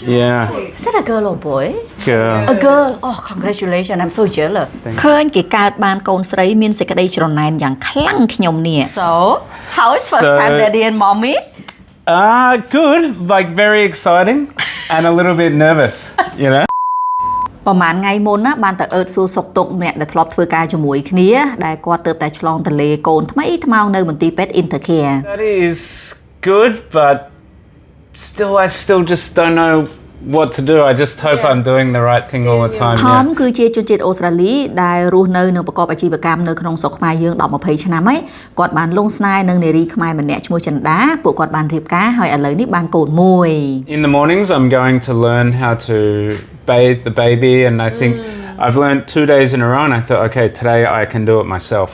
Yeah. Is that a girl or boy? Girl. A girl. Oh, congratulations. I'm so jealous. ឃើញគេកើតបានកូនស្រីមានសេចក្តីច្រណែនយ៉ាងខ្លាំងខ្ញុំនេះ So, how is first time daddy and mommy? Good. Like, very exciting and a little bit nervous. ប្រហែលថ្ងៃមុនណាបានទៅអឺតសួរសុខទុក្ខអ្នកដែលធ្លាប់ធ្វើការជាមួយគ្នាដែលគាត់ទើបតែឆ្លងទន្លេកូនថ្មីថ្មោងនៅមន្ទីរពេទ្យ Intercare. That is good, but still, I still just don't know what to do. I just hope I'm doing the right thing all the time. ថម Yeah. គឺជាជនជាតិអូស្ត្រាលីដែលរស់នៅនិងប្រកបអាជីវកម្មនៅក្នុងស្រុកខ្មែរយើង10 20ឆ្នាំហើយគាត់បានលង់ស្នេហ៍នឹងនារីខ្មែរម្នាក់ឈ្មោះចិន្តាពួកគាត់បានរៀបការហើយឥឡូវនេះបានកូនមួយ In the mornings, I'm going to learn how to bathe the baby, and I think I've learned 2 days in a row, and I thought, "Okay, today I can do it myself."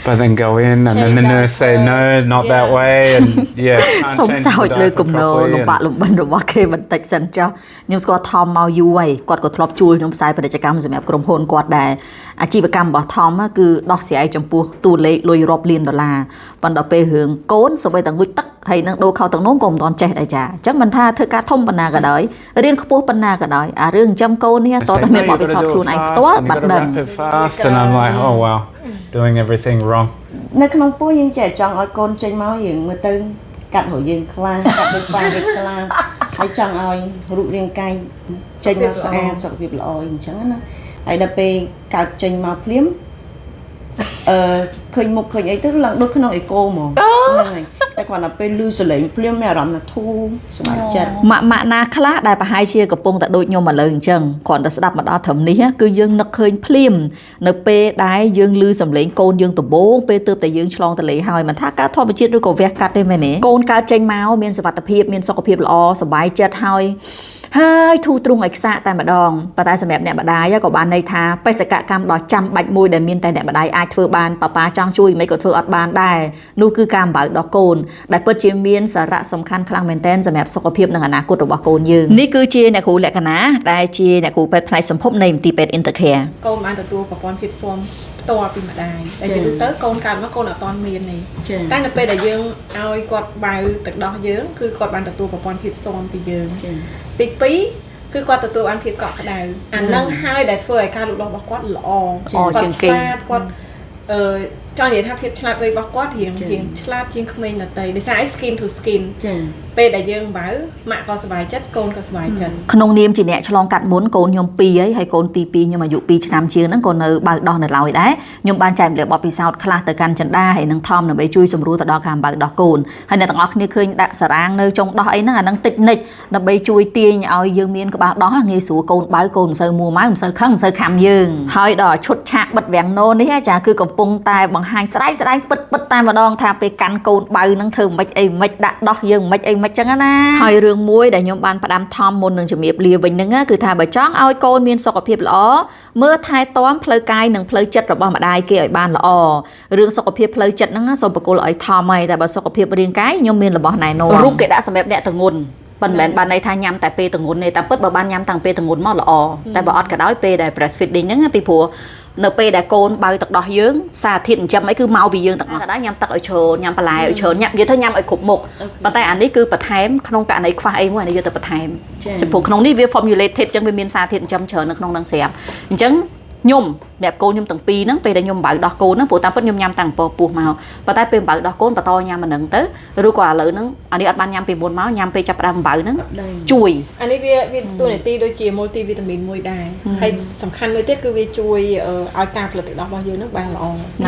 But then go in, and then the nurse say, "No, not that way," and yeah, can't សូម change សោច the diaper លើគំនរ properly, លំ and- បាក់លំបិនរបស់គេបន្តិចសិនចុះខ្ញុំស្គាល់ថមមកយូរហើយគាត់ក៏ធ្លាប់ជួលខ្ញុំផ្សាយពាណិជ្ជកម្មសម្រាប់ក្រុមហ៊ុនគាត់ដែរអាជីវកម្មរបស់ថមគឺដោះស្រាយចំពោះតួលេខលុយរាប់លានដុល្លារប៉ុន្តែដល់ពេលរឿងកូនសូម្បីតែងូតទឹកហើយនឹងដូរខោទឹកនោមក៏មិនទាន់ចេះដែរចាអញ្ចឹងមិនថាធ្វើការធំប៉ុណ្ណាក៏ដោយរៀនខ្ពស់ប៉ុណ្ណាក៏ដោយអារឿងចិញ្ចឹមកូននេះតើ Say, តែមាន "No, បទ you've gotta do ពិសោធន៍ខ្លួន it ឯងផ្ទាល់ fast, and you've បាត់ដឹង gotta wrap it fast," and I'm like, "Oh wow, doing everything wrong." នៅក្នុងពោះយើងចេះចង់ឲ្យកូនចេញមកយើងមើលទៅកាត់រយើងខ្លះកាត់ដូចប៉ាគេខ្លះហើយចង់ឲ្យរូបរាងកាយចេញមកស្អាតសុខភាពល្អអញ្ចឹងណាហើយដល់ពេលកើតចេញមកភ្លាមអឺឃើញមុខឃើញអីទៅឡើងដូចក្នុងអេកូហ្មងហ្នឹងហើយតែគ្រាន់តែពេលឮសំឡេងភ្លាមមានអារម្មណ៍ថាធូរសប្បាយចិត្ត ម៉ាក់ម៉ាក់ណាខ្លះដែលប្រហែលជាកំពុងតែដូចខ្ញុំឥឡូវអញ្ចឹងគ្រាន់តែស្ដាប់មកដល់ត្រឹមនេះគឺយើងនឹកឃើញភ្លាមនៅពេលដែលយើងឮសំឡេងកូនយើងដំបូងពេលទើបតែយើងឆ្លងទន្លេហើយមិនថាកើតធម្មជាតិឬក៏វះកាត់ទេមែនទេកូនកើតចេញមកមានសុវត្ថិភាពមានសុខភាពល្អសប្បាយចិត្តហើយហើយធូរទ្រង់ឲ្យខ្សាកតែម្ដងប៉ុន្តែសម្រាប់អ្នកម្ដាយក៏បានន័យថាបេសកកម្មដ៏ចាំបាច់មួយដែលមានតែអ្នកម្ដាយអាចធ្វើបានប៉ាប៉ាចង់ជួយមិនក៏ធ្វើអត់បានដែរនោះគឺការអំបៅដល់កូនដែលពិតជាមានសារៈសំខាន់ខ្លាំងមែនទែនសម្រាប់សុខភាពនិងអនាគតរបស់កូនយើងនេះគឺជាអ្នកគ្រូលក្ខណាដែលជាអ្នកគ្រូពេទ្យផ្នែកសម្ភពនៃមន្ទីរពេទ្យ Intercare។ កូនបានទទួលប្រព័ន្ធភាពស៊ាំផ្ទាល់ពីម្ដាយតែជាទូទៅកូនកើតមកកូនអត់ទាន់មានទេ ចា៎ តែនៅពេលដែលយើងឲ្យគាត់បៅទឹកដោះយើងគឺគាត់បានទទួលប្រព័ន្ធភាពស៊ាំពីយើងទី2គឺគាត់ទទួលបានភាពកក់ក្ដៅអានឹងហើយដែលធ្វើឲ្យការលូតលាស់របស់គាត់ល្អ ល្អជាងគេ ឆ្លាតគាត់អឺចង់និយាយថាភាពឆ្លាតវៃរបស់គាត់រៀងរៀងឆ្លាតជាងក្មេងដទៃដោយសារអី skin to skin ចា៎ ពេលដែលយើងបៅម៉ាក់ក៏សប្បាយចិត្តកូនក៏សប្បាយចិត្ត ក្នុងនាមជាអ្នកឆ្លងកាត់មុនកូនខ្ញុំ2ហើយហើយកូនទី2ខ្ញុំអាយុ2ឆ្នាំជាងហ្នឹងក៏នៅបើកដោះនៅឡើយដែរខ្ញុំបានចែករំលែកបទពិសោធន៍ខ្លះទៅកាន់ចិន្តាហើយនឹងថមដើម្បីជួយសម្រួលទៅដល់ការបើកដោះកូនហើយអ្នកទាំងអស់គ្នាឃើញដាក់សារ៉ាងនៅចុងដោះអីហ្នឹងអាហ្នឹងតិចនិចដើម្បីជួយទាញឲ្យយើងមានក្បាលដោះងាយស្រួលកូនបើកូនមិនសូវមួម៉ៅមិនសូវខឹងមិនសូវខំយើងហើយដល់ឈុតឆាកបិទវាំងណូនេះចាគឺកំពុងតែបង្ហាញស្ដែងស្ដែងពិតពិតតែម្ដងថាពេលកាន់កូនបើហ្នឹងធ្វើមិនអីមិនដាក់ដោះយើងមិនអីមិនចឹងណាហើយរឿងមួយដែលខ្ញុំបានផ្ដាំថមមុននឹងជំរាបលាវិញហ្នឹងគឺថាបើចង់ឲ្យកូនមានសុខភាពល្អមើលថែទាំផ្លូវកាយនិងផ្លូវចិត្តរបស់ម្ដាយគេឲ្យបានល្អរឿងសុខភាពផ្លូវចិត្តហ្នឹងសូមប្រគល់ឲ្យថមហើយតែបើសុខភាពរាងកាយខ្ញុំមានរបស់ណែនាំរូបគេដាក់សម្រាប់អ្នកទងន់ប៉ុន្តែមិនបានន័យថាញ៉ាំតែពេលទងន់ទេតាមពិតបើបានញ៉ាំតាំងពេលទងន់មកល្អតែបើអត់ក៏ដោយពេលដែល breastfeeding ហ្នឹងពីព្រោះនៅពេលដែលកូនបើទឹកដោះយើងសារធាតុចិញ្ចឹមអីគឺមកពីយើងទាំងអស់ក៏ដោយញ៉ាំទឹកឲ្យច្រើនញ៉ាំបន្លែឲ្យច្រើនញ៉ាំនិយាយទៅញ៉ាំឲ្យគ្រប់មុខប៉ុន្តែអានេះគឺបន្ថែមក្នុងករណីខ្វះអីមួយអានេះយកទៅបន្ថែម ចា៎ ចំពោះក្នុងនេះវា formulated ចឹងវាមានសារធាតុចិញ្ចឹមច្រើននៅក្នុងនឹងស្រាប់អញ្ចឹងខ្ញុំអ្នកកូនខ្ញុំទាំងពីរហ្នឹងពេលដែលខ្ញុំបើដោះកូនហ្នឹងព្រោះតាមពិតខ្ញុំញ៉ាំតាំងពពោះមកប៉ុន្តែពេលបើដោះកូនបន្តញ៉ាំអាហ្នឹងទៅឬក៏ឥឡូវហ្នឹងអានេះអត់បានញ៉ាំពីមុនមកញ៉ាំពេលចាប់ផ្ដើមបើហ្នឹងជួយ អានេះវាវាតួនាទីដូចជា multivitamin មួយដែរហើយសំខាន់មួយទៀតគឺវាជួយឲ្យការផលិតទឹកដោះរបស់យើងនឹងបានល្អ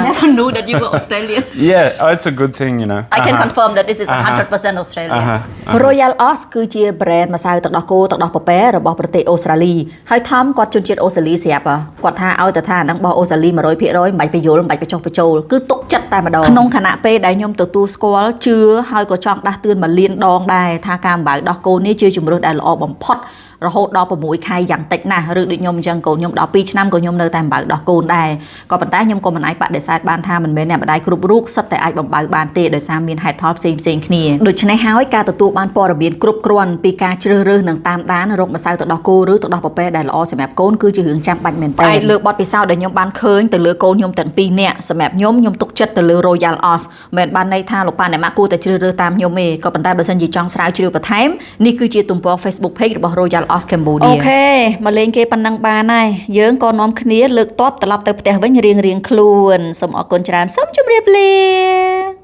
Never knew that you were Australian. Yeah, oh, it's a good thing. I can confirm that this is 100% Australian. Royal Oz គឺជា brand ម្សៅទឹកដោះគោទឹកដោះពពែរបស់ប្រទេសអូស្ត្រាលីហើយថមគាត់ជនជាតិអូស្ត្រាលីស្រាប់ហ៎គាត់ថាឲ្យតែថាអាហ្នឹងរបស់អូស្ត្រាលី100%មិនបាច់បញ្យល់មិនបាច់បញ្ចុះបញ្ចូលគឺទុកចិត្តតែម្ដងក្នុងខណៈពេលដែលខ្ញុំទទួលស្គាល់ជឿហើយក៏ចង់ដាស់តឿនមួយលានដងដែរថាការអំបៅដោះគោនេះជាជម្រើសដែលល្អបំផុត រហូតដល់6ខែយ៉ាងតិចណាស់ឬដូចខ្ញុំអញ្ចឹងកូនខ្ញុំដល់2ឆ្នាំក៏ខ្ញុំនៅតែបំបៅដោះកូនដែរក៏ប៉ុន្តែខ្ញុំក៏មិនអាចបដិសេធបានថាមិនមែនអ្នកម្ដាយគ្រប់រូបសុទ្ធតែអាចបំបៅបានទេដោយសារមានហេតុផលផ្សេងផ្សេងៗគ្នាដូច្នេះហើយការទទួលបានព័ត៌មានគ្រប់គ្រាន់ពីការជ្រើសរើសនិងតាមដានរោគម្សៅទឹកដោះគោឬទឹកដោះពពែដែលល្អសម្រាប់កូនគឺជារឿងចាំបាច់មែនទែនផ្អែកលើបទពិសោធន៍ដែលខ្ញុំបានឃើញទៅលើកូនខ្ញុំទាំងពីរនាក់សម្រាប់ខ្ញុំខ្ញុំទុកចិត្តទៅលើ Royal Os មិនបានន័យថាលោកប៉ាអ្នកម៉ាក់គួរតែជ្រើសរើសតាមខ្ញុំទេក៏ប៉ុន្តែបើសិនជាចង់ស្រាវជ្រាវបន្ថែមនេះគឺជាទំព័រ Facebook Page របស់ Royal Os Cambodia OK មកលេងគេប៉ុណ្ណឹងបានហើយយើងក៏នាំគ្នាលើកតបត្រឡប់ទៅផ្ទះវិញរៀងៗខ្លួនសូមអរគុណច្រើនសូមជម្រាបលា។